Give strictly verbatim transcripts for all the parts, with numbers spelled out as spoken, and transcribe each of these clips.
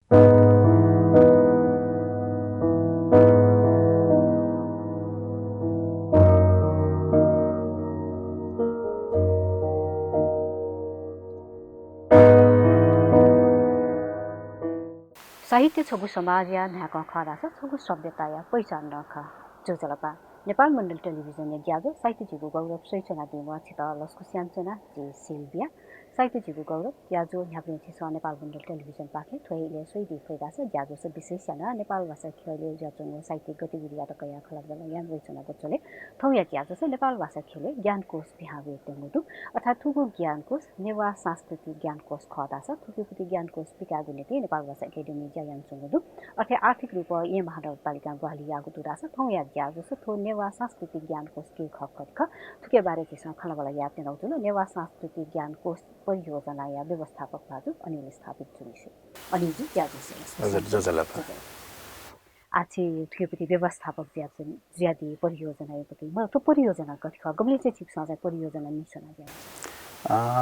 साहित्य छगू समाजया न्हाय्कं खः धाःसा छगू सभ्यताया पहिचान नं खः। ज्वजलपा। नेपाल मण्डल टेलिभिजनया ज्याझ्वः साहित्य झीगु गौरव स्वयाच्वनादीम्ह छितः लसकुस यानाच्वना, जि सिल्भिया। साहित्य झीगु गौरव ज्याझ्वः न्ह्याबलें झीसं नेपाल मण्डल टेलिभिजनपाखें थ्व हे इलय् स्वयादी फइ धाःसा ज्याझ्वलय् विशेष यानाः नेपाल भाषा ख्यलय् जुयाच्वंगु साहित्यिक गतिविधियात कयाः खँल्हाबल्हा याना वयाच्वनागु झ्वलय् थौंया ज्याझ्वलय् नेपाल भाषा ख्यलय् ज्ञानकोश पिहां वयेत्यंगु दु। अर्थात् थुगु ज्ञानकोश नेवाः सांस्कृतिक ज्ञानकोश खः धाःसा थुकियागु ज्ञानकोश पिकायेगु निंतिं नेपाल भाषा एकेडेमी ज्या यानाच्वंगु दु। अथे आर्थिक रूपं येँ महानगरपालिकां ग्वाहालि याःगु दु धाःसा थौंया ज्याझ्वलय् थ्व नेवाः सांस्कृतिक ज्ञानकोश गय् खः, कति खः, थुकिया बारे झीसं खँल्हाबल्हा यायेत्यनागु जुल। नेवाः सांस्कृतिक ज्ञानकोश परियोजनाया व्यवस्थापक भाजु अनिल स्थापितजुलिसे। अनिलजु, ज्याझ्वलय् लसकुस। हजुर, ज्याझ्वलय्। आः छि थुकियागु व्यवस्थापक जुयाच्वं-, जुयादी परियोजनायागु। म थ्व परियोजना कति खः, गबलें चाहिँ छिकपिन्सं चाहिँ परियोजना नीस्वनादिया?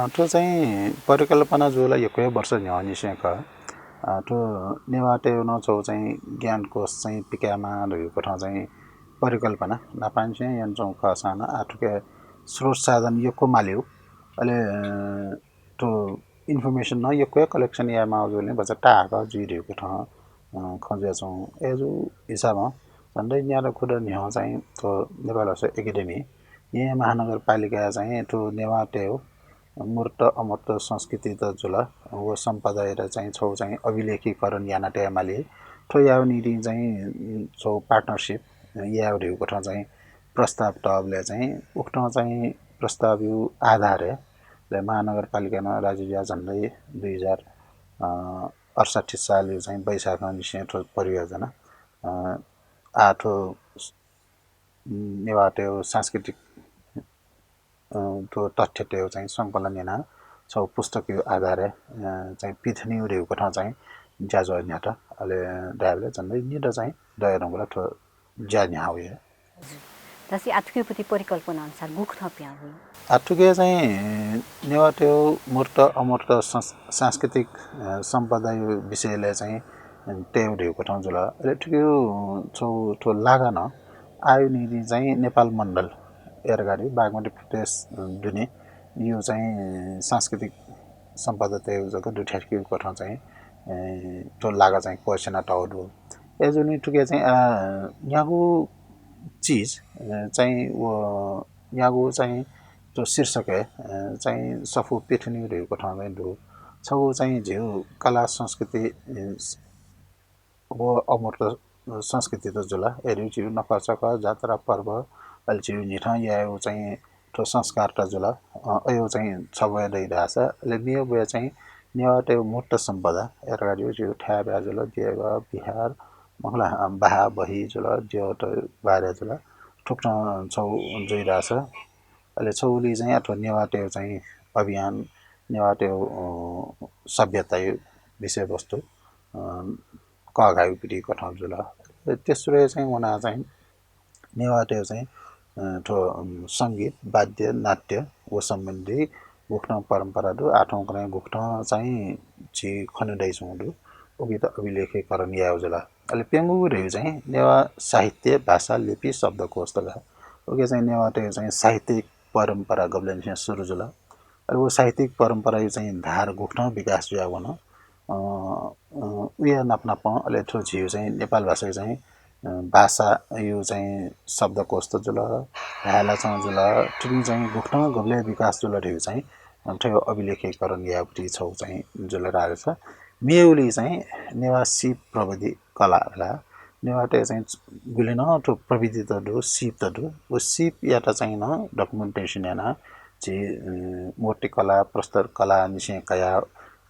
अ, थ्व चाहिँ परिकल्पना जूगु ला यक्व हे वर्ष न्ह्यःनिसें खः। अ, थ्व नेवाःतय् नं छगू चाहिँ ज्ञानकोश चाहिँ पिकायेमाः धइगु कथं चाहिँ परिकल्पना न्हापांनिसें यानाच्वंगु खःसां नं आः थुके स्रोत साधन यक्व मालीगु। अले, अ, थ्व information नं यक्व हे collection यायेमाःगु जूगुलिं भचा ताहाकः जुइ धइगु कथं, अ, खँ जुयाच्वंगु। अय्‌जूगु हिसाबं झन्डै न्यादँ खुदँ न्ह्यः चाहिँ थ्व नेपाल भाषा एकेडेमी येँ महानगरपालिकाया चाहिँ थ्व नेवाःतय्‌गु मूर्त अमूर्त संस्कृतित जुल, व सम्पदायात चाहिँ छगू चाहिँ अभिलेखीकरण याना तयेमाली। थ्व यायेगु निंतिं चाहिँ, उम्, छगू partnership यायेगु धइगु कथं चाहिँ प्रस्ताव तःबलय् चाहिँ उकथं चाहिँ प्रस्तावयागु आधारय् अले महानगरपालिकां नं राजी जुयाः झन्डै दुई हजार, अ, अठसट्ठी सालयागु चाहिँ वैशाखंनिसें थ्व परियोजना, अ, आः थ्व, उम्, नेवाःतय्‌गु सांस्कृतिक, अ, थ्व तथ्यतय्‌गु चाहिँ संकलन यानाः छगू पुस्तकयागु आधारय्, अ, चाहिँ पिथनेगु धइगु कथं चाहिँ ज्याझ्वः न्ह्यात। अले धायेबलय् झन्डै निदँ चाहिँ दयाधुंकल थ्व ज्या न्ह्याः वये। हजुर। धाःसा आः थुकियागु परिकल्पना अनुसार गुकथं पिहां वइ? आः थुके चाहिँ नेवाःतय्‌गु मूर्त अमूर्त संस-, सांस्कृतिक, अ, सम्पदायागु विषयलय् चाहिँ, अ, तयेगु धइगु कथं जुल। अले थुकियागु, अ, छगू थ्व लागा नं आःयागु निंतिं चाहिँ नेपाल मण्डल, एरगाडी बागमती प्रदेश, अ, दुनेयागु चाहिँ सांस्कृतिक सम्पदातय्‌गु जक दुथ्याकेगु कथं चाहिँ, अ, थ्व लागा चाहिँ क्वःछिना तःगु दु। अय्‌जूगुलिं थुके चाहिँ, अ, न्यागू चिज, अ, चाहिँ व न्यागू चाहिँ थ्व शीर्षकय्, अ, चाहिँ सफू पिथनेगु धइगु कथं चाहिँ दु। छगू चाहिँ झीगु कला संस्कृति, अ, व अमूर्त संस्कृतित जुल। अय्‌जूगुलिं झीगु नखःचखः, जात्रा पर्व, अले झीगु न्हिथं यायेगु चाहिँ थ्व संस्कारत जुल। अ, अय्‌गु चाहिँ छब्वया दइ धाःसा, अले मेगु ब्वया चाहिँ नेवाःतय्‌गु मूर्त सम्पदा, एरगाडी झीगु थाय्‌बाय् जुल, देगः, बिहार, मखुला, अ, बहाः बही जुल, द्यःत बारे जुल, थुकथं छगू जुइ धाःसा, अले छगुलिइ चाहिँ अथवा नेवाःतय्‌गु चाहिँ अभियान, नेवाःतय्‌गु, अ, सभ्यताया विषयवस्तु, अ, कःघाइगु पिथि कथं जुल। अले तेस्रोया चाहिँ वनाः चाहिँ नेवाःतय्‌गु चाहिँ, अ, थ्व, अम, संगीत, वाद्य, नाट्य व सम्बन्धी गुकथं परम्परा दु, आः थौंकन्हय् गुकथं चाहिँ झी खने दइच्वंगु दु, उकित अभिलेखीकरण यायेगु जुल। अले प्यंगूगु धइगु चाहिँ नेवाः साहित्य, भाषा, लिपि, शब्दकोश तक। उके चाहिँ नेवाःतय्‌गु चाहिँ साहित्यिक परम्परा गबलेंनिसें सुरु जुल। अले व साहित्यिक परम्पराया चाहिँ धार गुकथं विकास जुयाः वन, अ, अ, उया नाप नापं अले थ्व झीगु चाहिँ नेपाल भाषाया चाहिँ, अ, भाषाया चाहिँ शब्दकोश त जुल, भाय्‌लाचं जुल, थुपिं चाहिँ गुकथं गबलय् विकास जुल धइगु चाहिँ, अ, थ्व अभिलेखीकरण यायेगु पिथि छगू चाहिँ जुल धाःसा। मेगुलिइ चाहिँ नेवाः सीप प्रविधि कला ला, नेवाःतय् चाहिँ गुलि नं थ्व प्रविधि त दु, सीप त दु। व सीपयात चाहिँ नं documentation यानाः झी, अ, मूर्तिकला, प्रस्तरकलानिसें कयाः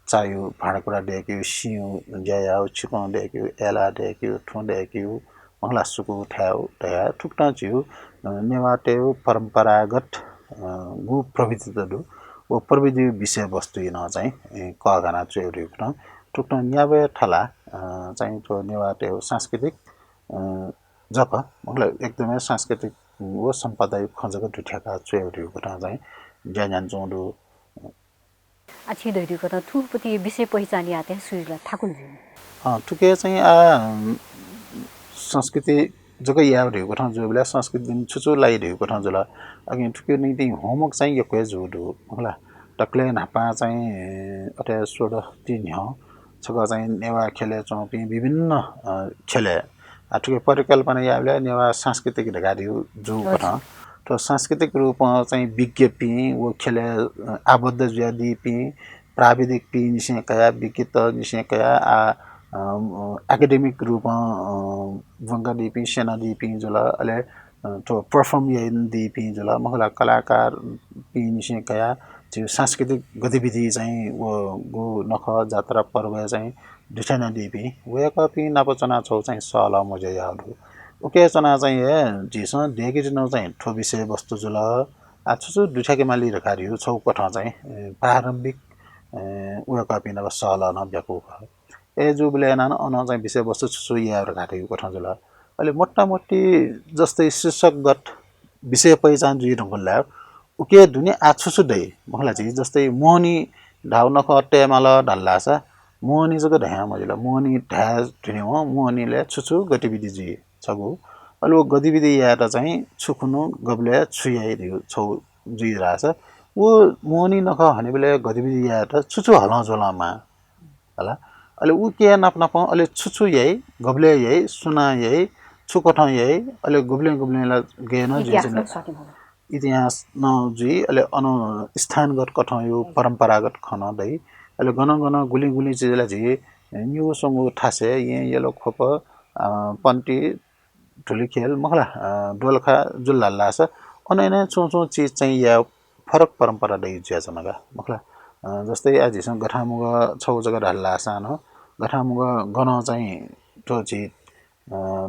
चायागु भाँडाकुँडा दय्‌केगु, सिंयागु ज्या याःगु, छिकं दय्‌केगु, अय्‌लाः दय्‌केगु, थुं दय्‌केगु, मखुला सुकू थायेगु धयाः थुकथं झीगु, अ, नेवाःतय्‌गु परम्परागत, अ, गु प्रविधि त दु, व प्रविधिया विषयवस्तुइ नं चाहिँ, ए, कःघाना च्वयेगु धइगु कथं थुकथं न्याबया थला, अ, चाहिँ थ्व नेवाःतय्‌गु सांस्कृतिक, अ, जक, मखुला एकदमै सांस्कृतिक व सम्पदाया खँ जक दुथ्याका च्वयेगु धइगु कथं चाहिँ ज्या यानाच्वंगु दु। आ, छिं धयादीगु कथं थुपति विषय पहिचान यायेत हे सुरु जुल, थाकुल जुइ। अँ, थुके चाहिँ आ, अम, संस्कृति जक याये धइगु कथं जूबलय् संस्कृति दुने छु छु लाइ धइगु कथं जुल। अकिं थुके निंतिं homework चाहिँ यक्व हे जूगु दु, मखु ला। दकलय् न्हापां चाहिँ अथे सोह्र ति न्ह्यः छकः चाहिँ नेवाः ख्यलय् च्वंपिं विभिन्न, अ, ख्यलय्, आ, थुके परिकल्पना यायेबलय् नेवाः सांस्कृतिक धकाः धइगु जूगु हजुर। कथं थ्व सांस्कृतिक रूपं चाहिँ विज्ञपिं व ख्यलय्, अ, आबद्ध जुयादीपिं प्राविधिकपिंनिसें कयाः, विज्ञतनिसें कयाः, आ, अ, academic रूपं, अ, ब्वंकादीपिं, स्यनादीपिं जुल। अले, अ, थ्व perform यानादीपिं जुल, मखु ला, कलाकारपिंनिसें कयाः झीगु सांस्कृतिक गतिविधि चाहिँ व गु नखः जात्रा पर्वय् चाहिँ दुथ्यानादीपिं वय्कःपिं नाप च्वनाः छगू चाहिँ सहलह मज्या याःगु दु। उके च्वनाः चाहिँ हे झीसं दय्के धुनेगु चाहिँ थ्व विषयवस्तु जुल। आ, छु छु दुथ्याके माली धकाः धइगु छगू कथं चाहिँ, ए, प्रारम्भिक, ए, वय्कःपिं नाप सहलह नं ब्याकूगु खः। अय् जूबलय् यानाः नं अन चाहिँ विषयवस्तु छु छु याये धकाः धइगु कथं जुल। अले मोटामोटी जस्तै शीर्षकगत विषय पहिचान जुइ धुंकल धायेवं उके दुने आ छु छु दइ, मखु ला, झी जस्तै मोहनी धाःगु नखः तयेमाल धाल धाःसा मोहनी जक धयां मजिल। मोहनी धाये धुनेवं मोहनीलय् छु छु गतिविधि जुइ छगू। अले व गतिविधि यायेत चाहिँ छु खुन्हु गबलय् छु याइ धइगु छगू जुइ धाःसा व मोहनी नखः हनेबलय् गतिविधि यायेत छु छु हलंज्वलं माः हला। अले उके नाप नापं अले छु छु याइ, गबलय् याइ, सुनां याइ, छु कथं याइ, अले गुबलें गुबलें ला गय् नं जुइ इतिहास चाहिँ नं स्वाति मखु। इतिहास नं जुइ, अले अन स्थानगत कथंया परम्परागत खँ नं दइ। अले गन गन गुलिं गुलिं चिजय् ला झी निगू स्वंगू थासय् येँ, यल, ख्वप, अ, पन्ति, धुलिखेल, मखु ला, अ, दोलखा जुल धाल धाःसा अन अन छुं छुं चिज चाहिँ याये फरक परम्परा दइ जुयाच्वन का, मखु ला। अ, जस्तै आ झीसं गथामुगः छगू जक धाल धाःसा नं गथामुगः गनं चाहिँ थ्व झी, अ,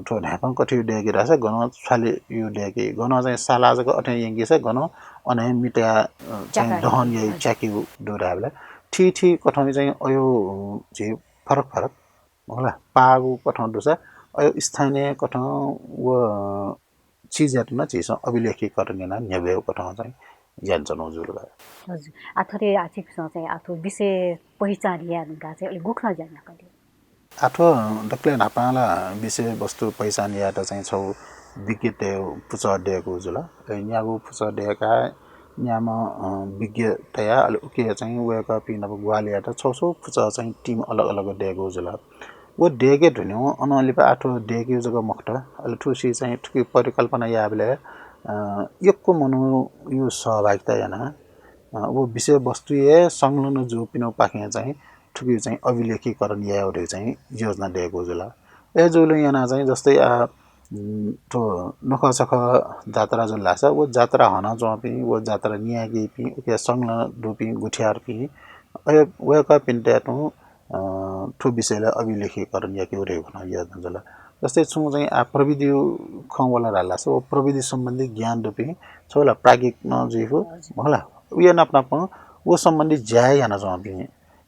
थ्व न्हाय्पं कथंया दय्के धाःसा गनं छ्वालेया दय्के, गनं चाहिँ साला जक अथें यंकीसा गनं अन हे मिताया, अ, चाहिँ च्याका दहन याइ, हजुर। च्याकेगु दु धायेबलय् थीथी कथंया चाहिँ अयो, अ, झी फरक फरक मखु ला, पाःगु कथं दुसा अयो स्थानीय कथं व चिजयात नं झीसं अभिलेखीकरण यानाः न्ह्यब्वयेगु कथं चाहिँ यानाच्वनागु जुल का। हजुर। आ, थथे आ छिकपिन्सं चाहिँ आ थ्व विषय पहिचान याये धुंकाः चाहिँ अले गुकथं ज्या न्ह्याकादिल? आ थ्व दकलय् न्हापां ला विषयवस्तु पहिचान यायेत चाहिँ छगू विज्ञतय् पुचः दय्कूगु जुल। अले न्यागू पुचः दय्काः न्याम्ह, अ, विज्ञ तयाः अले उके चाहिँ वय्कःपिं नाप ग्वाहालि यायेत छगू छगू पुचः चाहिँ team अलग अलग दय्कूगु जुल। व दय्के धुनेवं अनं लिपा आ थ्व दय्केगु जक मखुत, अले थुसी चाहिँ थुकी परिकल्पना यायेबलय्, अ, यक्व मनूया सहभागिता यानाः, अ, व विषयवस्तुया संलग्न जूपिनिपाखें चाहिँ थुकी चाहिँ अभिलेखीकरण यायेगु धइगु चाहिँ योजना दय्कूगु जुल। अय् जूगुलिं यानाः चाहिँ जस्तै आ, उम्, थ्व नखःचखः जात्रा जुल धाःसा व जात्रा हनाच्वंपिं, व जात्रा न्यायेकीपिं, उके संलग्न दुपिं गुथियारपिं, अय् वय्कःपिन्त तुं, अ, थ्व विषयलय् अभिलेखीकरण याकेगु धइगु कथं योजना जुल। जस्तै छुं चाहिँ आ प्रविधिया खँ वल धाल धाःसा व प्रविधि सम्बन्धी ज्ञान दुपिं छगू ला प्राज्ञिक नं जुइफु, हजुर। मखु ला, उया नाप नापं व सम्बन्धी ज्या हे यानाच्वंपिं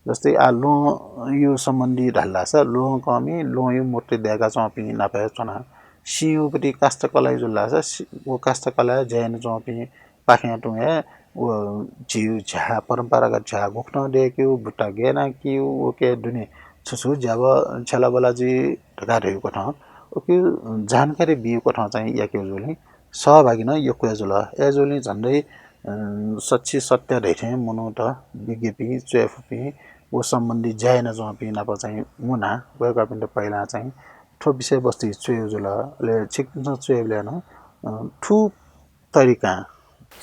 जस्तै आ ल्वहंया सम्बन्धी धाल धाःसा ल्वहं कःमि, ल्वहंया मूर्ति दय्काच्वंपिं नाप हे च्वना। सिंया पति काष्ठकला जुल धाःसा सि-, व काष्ठकला ज्या यानाच्वंपिंपाखें तुं हे व झीगु झ्याः, परम्परागत झ्याः गुकथं दय्केगु, बुट्टा गय् यानाः कीगु, उके दुने छु छु ज्याभः छ्यलाबला जुइ धकाः धइगु कथं उकिया जानकारी बीगु कथं चाहिँ याकेगु जूगुलिं सहभागी नं यक्व हे जुल। अय् जूगुलिं झन्डै, अ, सच्छि सत्या धइथें मनूत, विज्ञपिं, च्वय्फुपिं, व सम्बन्धी ज्या यानाच्वंपिं नाप चाहिँ मुनाः वय्कःपिन्त पहिलां चाहिँ थ्व विषयवस्तु च्वयेगु जुल। अले छिकपिन्सं च्वयेबलय् नं, अ, थ्व तरिकां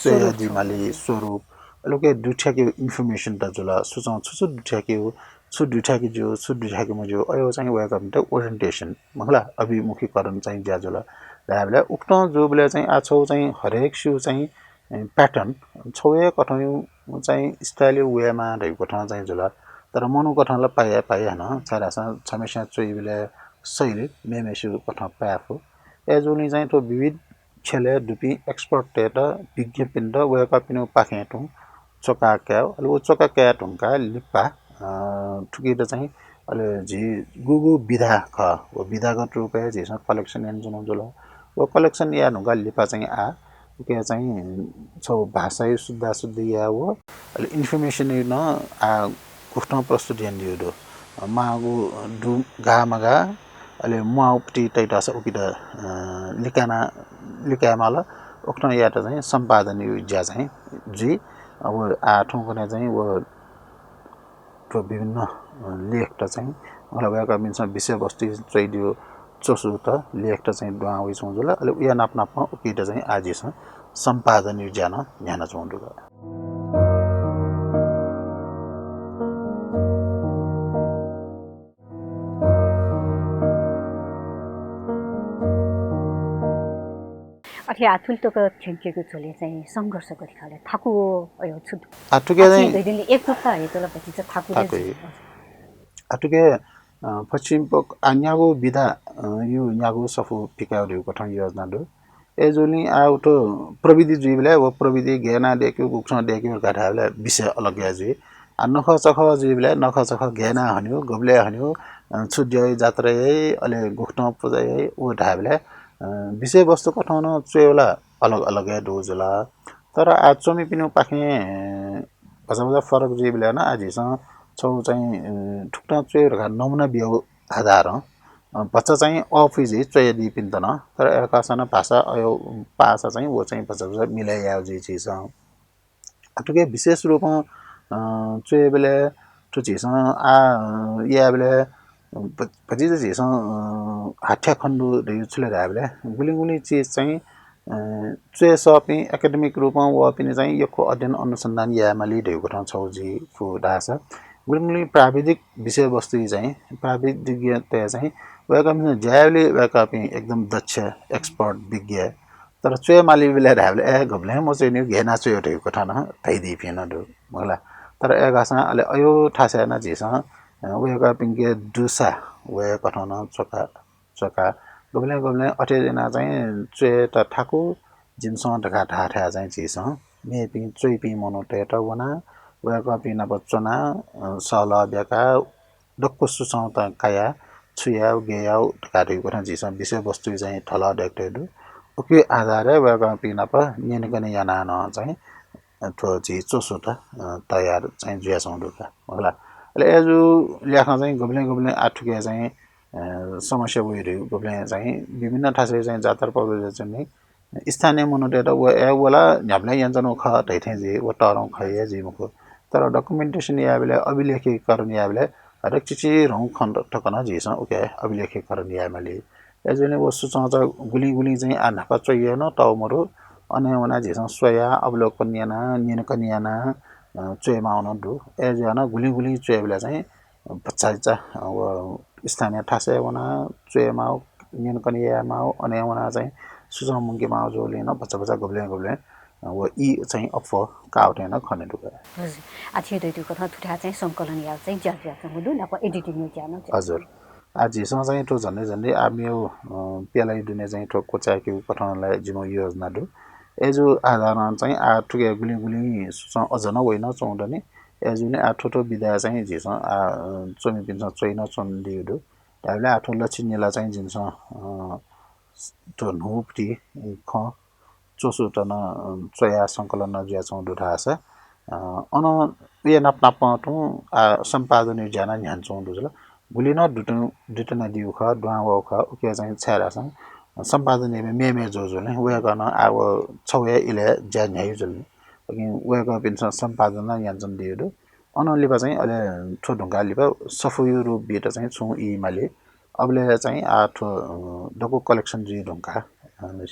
च्वय् स्वरूप यादी माली, स्वरूप, अले उके दुथ्याकेगु information त जुल, सुचं छु छु दुथ्याकेगु, छु दुथ्याके ज्यू, छु दुथ्याके मज्यू, अयो चाहिँ वय्कःपिन्त orientation, मखु ला, अभिमुखीकरण चाहिँ ज्या जुल। धायेबलय् उकथं जूबलय् चाहिँ आ छगू चाहिँ हरेक स्यू चाहिँ, ए, pattern, छगू हे कथंया चाहिँ style वयेमाः धइगु कथं चाहिँ जुल। तर मनू कथं ला पाइ हे पाइ हानं, छाय्धाःसा छम्हेस्यां च्वइबलय् शैली मेमेस्यू कथं पाये फु। अय् जूगुलिं चाहिँ थ्व विविध ख्यलय् दुपिं expert तय्त, विज्ञपिन्त वय्कःपिनिपाखें तुं च्वका काये, अले व च्वका काये धुंकाः लिपा, अ, थुकित चाहिँ अले झी गुगु विधा खः, व विधागत रूपय् झीसं collection यानाच्वनागु जुल। व collection याये धुंकाः लिपा चाहिँ आ उके चाहिँ छौ भाषायु शुद्धा शुद्धि या व अले information यु न आ गुखतं प्रस्तुत यान दियो दो। मागु दु गा मगा अले मुआउपति तैत स उकित लिकाना लिकायमाल उखतं यात चाहिँ सम्पादन यु ज्या चाहिँ जुइ। अब आ ठौं कने चाहिँ व थ्व विभिन्न लेखत चाहिँ मला वय्कःपिन्सं विषयवस्तु च्वइदियो च्वसुत लेखत चाहिँ दुहां वइ छौं जुल। अले उया नाप नाप उकित चाहिँ आजिसं सम्पादन यु ज्या नं न्ह्याना छौं दुल। अथे आथुल तक थ्यंकेगु झोले चाहिँ संघर्ष गरि खाले थाकु अयो छु आ थुके चाहिँ धैदिन एक रुपा हे तल भति चाहिँ थाकु थाकु आ थुके पश्चिम पक आ न्यागु विधा यु न्यागु सफु पिकाउ रे कथं योजना दु। ए जुलिं आ उतो प्रविधि जुइबले व प्रविधि गेना देक्यु गुक्सं देक्यु गाठाबले विषय अलग या जुइ। आ नख चख जुइबले नख चख गेना हन्यु गबले हन्यु छु द्यय जात्रा अले गुक्तं पुजा व धाबले विषय वस्तु कथं च्वयला अलग अलग या दु जुला। तर आ च्वमिपिनु पाखें भचा भचा फरक जुइबले न आ झीसं छौ चाहिँ थुक्तं च्वय धका नमुना बियौ आधार भचा चाहिँ अफुइ झी च्वय दीपिन्त न। तर एकासन भाषा अयो पासा चाहिँ वो चाहिँ भचा भचा मिले याउ जुइ झीसं। अथुके विशेष रूपं च्वयबले थु झीसं आ याबले भतिचा झीसं हाथ्या खण्डु धयु छुले धायबले गुलिं गुलिं चिज चाहिँ च्वय् सःपिं एकेडेमिक रूपं वःपिनि चाहिँ यक्व अध्ययन अनुसन्धान यायेमाली धयु कथं छौ जि फु धाःसा गुलिं गुलिं प्राविधिक विषयवस्तु चाहिँ प्राविधिज्ञतय् चाहिँ वय्कःपिं ज्यायबले वय्कःपिं एकदम दक्ष एक्सपर्ट विज्ञ। तर च्वय्माली बिले धायबले ए गबलें मच्वय् नि घेना च्वय् धयु कथं धैदी फिन दु मला। तर ए घासं अले अयो थासय् न झीसं वय्कःपिंके दुसा वय् कथं च्वका च्वका गबलें गबलें अथे याना चाहिँ च्वय्त थाकु जिमिसं धका धाथाय् चाहिँ झीसं मेपिं च्वइपिं मनूतय्त वना वय्कःपिं नाप च्वना सहलह ब्याका दक्व सुचौंत काया छु याउ गे याउ धका धयु कथं झीसं विषयवस्तु चाहिँ थलह दय्कतय् दु। उके आधारय् वय्कःपिं नाप न्यनेकने याना नं चाहिँ थ्व झी च्वसुत तयार चाहिँ जुयाच्वं दु का। होला। अले अय्जु ल्याखं चाहिँ गबलें गबलें आथुके चाहिँ समस्या वइ धयु गबलें चाहिँ विभिन्न थासय् चाहिँ जात्रा पब्लिकेसनय् स्थानीय मनूतय्त व ए वला न्ह्याबलें यन्चनु खः धैथें जि व तरौं खः हे जि मखु। तर डकुमेन्टेसन याबले अभिलेखीकरण याबले हरेक चिचि रौं खन तकन झीसं उके अभिलेखीकरण यायेमाली। अय्जु व सुचौंचा गुलिं गुलिं चाहिँ आ न्हापा च्वय् न तौ मरु अने वना झीसं स्वया अवलोकन याना न्यनकन याना च्वय् माउन दु। अय्जु न गुलिं गुलिं च्वय्बले चाहिँ भच्चाइचा व स्थानीय थासय् वना च्वय् माउ न्यनकन याये माउ अने वना चाहिँ सुचौं मुंके माउ जोलिं न भच्चा भच्चा गबलें गबलें व ई चाहिँ अप्वः काउथें न खने दु का। हजुर। आ थ्यू दय् दु कथं थुथाय् चाहिँ संकलन याउ चाहिँ ज्या ज्या चाहिँ मुदु नाप एडिटिङ ज्या न। हजुर। आ झीसं चाहिँ थ्व झन्डै झन्डै आ मेउ प्यालाइ दुने चाहिँ थ्व क्वचाय्केउ कथं ला जिमु योजना दु। अय्जु आधारं चाहिँ आ थुके गुलिं गुलिं सुचौं अझ न वइन च्वं दनि। अय्जु ने आ थ्व थ्व विधा चाहिँ झीसं आ च्वमिपिन्सं च्वइन च्वंदिउ दु। धाबले आ थ्व लछि निला चाहिँ जिमिसं थ्व न्हूपति खँ च्वसुत न च्वया संकलन न जुयाच्वं दु धाःसा अन उया नाप नाप तुं आ सम्पादन ज्या न न्ह्यान च्वं दु जुल। गुलि न दुतु दुतुना दिउ खः दुहां वउ खः उके चाहिँ छाय् धाःसा सम्पादन याबे मेमे ज्वजु ले वय्कः न आ व छौया इले ज्या न्ह्यायु जुल। वय्कःपिन्सं सम्पादन न यान च्वं दिउ दु। अन लिपा चाहिँ अले थ्व धुंका लिपा सफुयु रूप बीत चाहिँ छुं ई माली। अबले चाहिँ आ थ्व दक्व कलेक्सन जुइ धुंका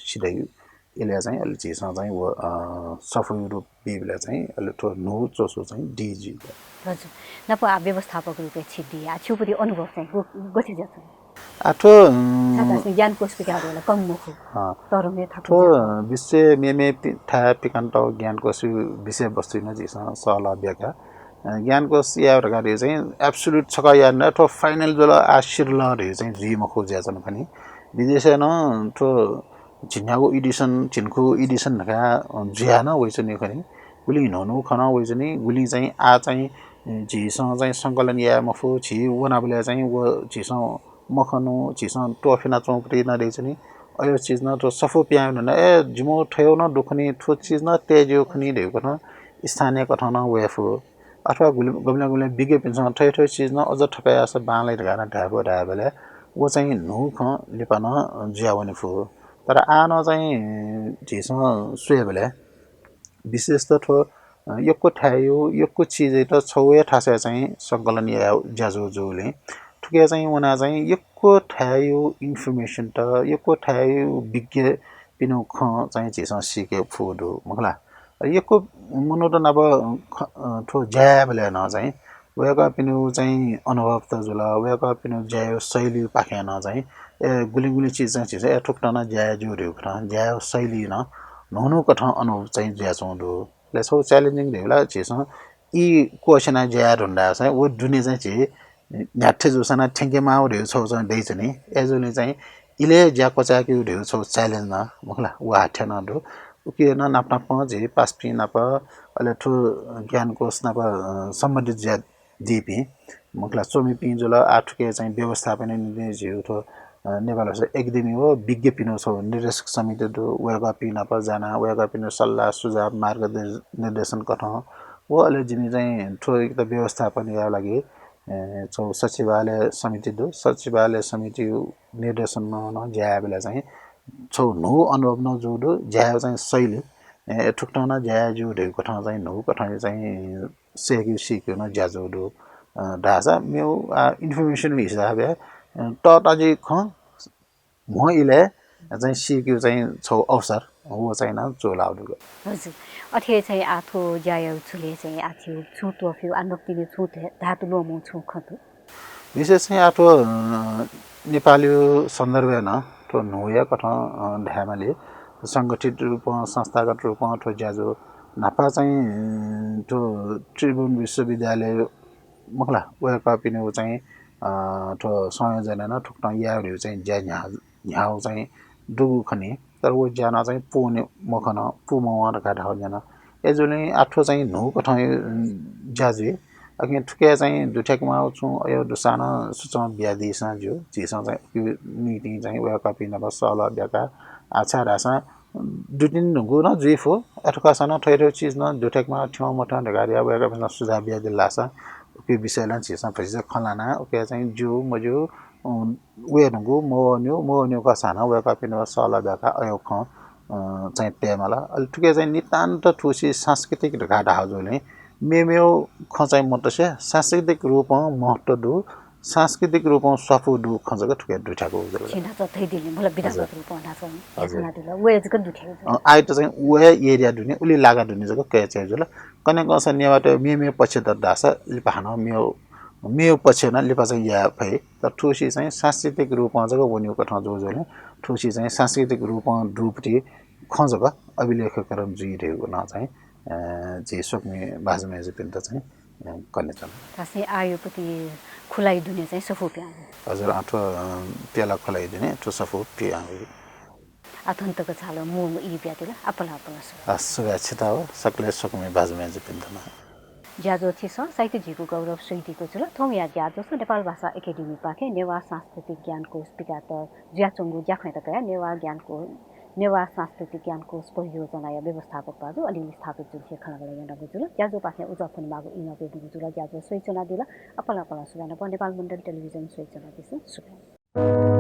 सिधयु इले चाहिँ अले झीसं चाहिँ व सफुयु रूप बीबले चाहिँ अले थ्व न्हू च्वसु चाहिँ डी जुइ। हजुर। नाप आ व्यवस्थापक रूपे छिदी आ छिउपति अनुभव चाहिँ गथे ज्या चाहिँ आ थ्व ज्ञानकोश पिकाउ होला कम मखु। तर मे थाकु थ्व विषय मेमे थाय् पिकान्त ज्ञानकोश विषय वस्तु न झीसं सहलह ब्याका ज्ञानकोश या धका धयु चाहिँ एब्सोल्युट छकः या न थ्व फाइनल जुल आ सिरल धयु चाहिँ जुइ मखु ज्या च्वन खनि। विदेशय् न थ्व झिन्यागु एडिसन झिन्खु एडिसन धका जुया न वइच्वनी खनि। गुलिं न्हून्हू खन वइच्वनी गुलिं चाहिँ आ चाहिँ झीसं चाहिँ संकलन याये मफु झी वनाबलय् चाहिँ व झीसं मखनु झीसं त्वफिना च्वंपति न दइच्वनी। अयो चिज नं थ्व सफू पिहां वने, ए, जिमि थ्व नं दु खनी, थ्व चिज नं तये ज्यू खनी धइगु कथं स्थानीय कथं नं वये फु। अथवा गुलि-, गुबलें गुबलें विज्ञपिन्सं थ्व थ्व चिज नं अझ थकाय् याःसा बांलाइ धकाः नं धाये फु धायेबलय् व चाहिँ न्हू खँ लिपा नं जुया वने फु। तर आः नं चाहिँ झीसं स्वयेबलय् विशेषतः थ्व, अ, यक्व थाय्‌यु, यक्व चिजयात छगू हे थासय् चाहिँ संकलन याये ज्याझ्वः जूगुलिं थुके चाहिँ वनाः चाहिँ यक्व थाय्‌यु information त, यक्व थाय्‌यु विज्ञपिनिगु खँ चाहिँ झीसं सीके फु दु, मखु ला। यक्व मनूत नाप ख-, अ, थ्व ज्या यायेबलय् नं चाहिँ वय्‌कःपिनिगु चाहिँ अनुभव त जुल, वय्‌कःपिनिगु ज्यायु शैलीपाखें नं चाहिँ, ए, गुलिं गुलिं चिज चाहिँ झीसं, ए, थुकथं नं ज्या याये ज्यू धइगु कथं ज्यायु शैली नं न्हू न्हू कथं अनुभव चाहिँ जुयाच्वंगु दु। अले छगू challenging धइगु ला झीसं ई क्वःछिना ज्या याये धुन धाःसा चाहिँ व दुने चाहिँ झी न्ह्याथे जूसां नं थ्यंके माःगु धइगु छगू चाहिँ दइच्वनी। अय्‌जूगुलिं चाहिँ इलय् ज्या क्वचाय्‌केगु धइगु छगू challenge नं, मखु ला, व हाथ्या नं दु। उकिं नं नाप नापं झी पासापिं नाप, अले थ्व ज्ञानकोश नाप, अ, सम्बन्धित जुयादीपिं, मखु ला, च्वमिपिं जुल, आः थुके चाहिँ व्यवस्थापनया निंतिं झीगु थ्व, अ, नेपाल भाषा एकेडेमी व विज्ञपिनिगु छगू निर्देशक समिति दु, वय्‌कःपिं नाप जानाः वय्‌कःपिनिगु सल्लाह सुझाव मार्गदर्-, निर्देशन कथं व अले जिमि चाहिँ थ्व एकता व्यवस्थापन यायेगु लागि, अ, छगू सचिवालय समिति दु, सचिवालय समिति निर्देशनमा नं ज्या यायेबलय् चाहिँ छगू न्हू अनुभव नं जूगु दु, ज्यायु चाहिँ शैली, ए, थुकथं नं ज्या याये ज्यू धइगु कथं चाहिँ न्हू कथं चाहिँ सय्‌केगु सीकेगु नं ज्या जूगु दु। अ, धाःसा मेगु, आ, information हिसाबय्, अ, तःताजी खँ म्ह इलय् चाहिँ सीकेगु चाहिँ छगू अवसर व चाहिँ नं चूलागु दु। हजुर। अथे चाहिँ आः थ्व ज्यायु झ्वलय् चाहिँ आः थ्व छुं त्वःफिउ आः नकतिनि छुं ध-, धातु ल्वःमं छुं खँ दु। विशेष चाहिँ आः थ्व, अ, नेपालयु सन्दर्भय् नं थ्व न्हूया कथं, अ, धायेमाली संगठित रूपं, संस्थागत रूपं थ्व ज्याझ्वः न्हापा चाहिँ, अ, थ्व त्रिभुवन विश्वविद्यालय, मखु ला, वय्‌कःपिनिगु चाहिँ, अ, थ्व संयोजनय् नं थुकथं यायेगु धइगु चाहिँ ज्या न्ह्या-, न्ह्यागु चाहिँ दुगु खनी। तर व ज्या नं चाहिँ पूवने मखन, पूमवं धकाः धाःगु ज्या नं। अय्‌जूगुलिं आः थ्व चाहिँ न्हू कथं, अ, ज्या जुइ। अकिं थुके चाहिँ दुथ्याकेमाःगु छुं अय् दुसां नं सुचं बियादीसां ज्यू। झीसं चाहिँ उकिया निंतिं चाहिँ वय्‌कःपिं नाप सल्लाह ब्याकाः, आः छाय् धाःसा दुतिनि धुंकूगु नं जुइ फु। अथवा खःसां नं थ्व थ्व चिज नं दुथ्याकेमाः थ्यं मथ्यं धकाः धयाः वय्‌कःपिन्सं सुझाव बियादिल धाःसा उकिया विषयलय् नं झीसं भतिचा खँ ल्हानाः उकिया चाहिँ ज्यू मज्यू, अ, वये धुंकूगु मवःन्यु, मवःन्यु खःसां नं वय्‌कःपिन्त सल्लाह ब्याकाः अय् खँ, अ, चाहिँ तयेमाल। अले थुके चाहिँ नितान्त थुसी सांस्कृतिक धकाः धाःगु जूगुलिं मेमेगु खँ चाहिँ मतसे सांस्कृतिक रूपं महत्व दु, सांस्कृतिक रूपं स्वापू दु खँ जक थुके दुथ्याकूगु जुल। छिं न्हाचः धयादिल नि, मतलब विधागत हजुर। रूपं न्हाचः हजुर। यानादिल, व हे जक दुथ्याकूगु जुल। अ, आइत चाहिँ व हे एरिया दुने, उलि लागा दुने जक कयाच्वंगु जुल। कन्हय् कंसा नेवाःत मेमेगु पक्ष दत धाःसा लिपा हानं मेगु, मेगु पक्ष नं लिपा चाहिँ याये फइ। तर थुसी चाहिँ सांस्कृतिक रूपं जक वनेगु कथं जूगु जुल। थुसी चाहिँ सांस्कृतिक रूपं दुपट्टि खँ जक अभिलेखीकरण जुइ धइगु नं चाहिँ, अ, झी स्वकुमि भाजु मय्‌जुपिन्त चाहिँ, अ, कनेच्वना। धाःसा आःयापति खुलाइ दुने चाहिँ सफू पिहां वइ। हजुर, अ, थ्व, अ, प्याला खुलाइ दुने थ्व सफू पिहां वइ। आः थन तक झाल, मू ई बियादिल, आपालं आपालं सुभाय्। अ, सुभाय् छित व सकलें स्वकुमि भाजु मय्‌जुपिन्त नं। ज्याझ्वः झीसं साहित्य झीगु गौरव स्वयादीगु जुल। थौंया ज्याझ्वलय् नेपाल भाषा एकेडेमीपाखें नेवाः सांस्कृतिक ज्ञानकोश पिकायेत जुयाच्वंगु ज्याखँयात कयाः नेवाः ज्ञानकोश, नेवाः सांस्कृतिक ज्ञानकोश परियोजनाया व्यवस्थापक भाजु अनिल स्थापितजुं थ्व खँल्हाबल्हा यानादीगु जुल। ज्याझ्वःपाखें उजं फ्वनेमाःगु ई नं ब्यूगु जुल। ज्याझ्वः स्वयाच्वनादिल, आपालं आपालं सुभाय् नं नेपाल मुण्डन टेलिभिजन स्वयाच्वनादिसँ। सुभाय्।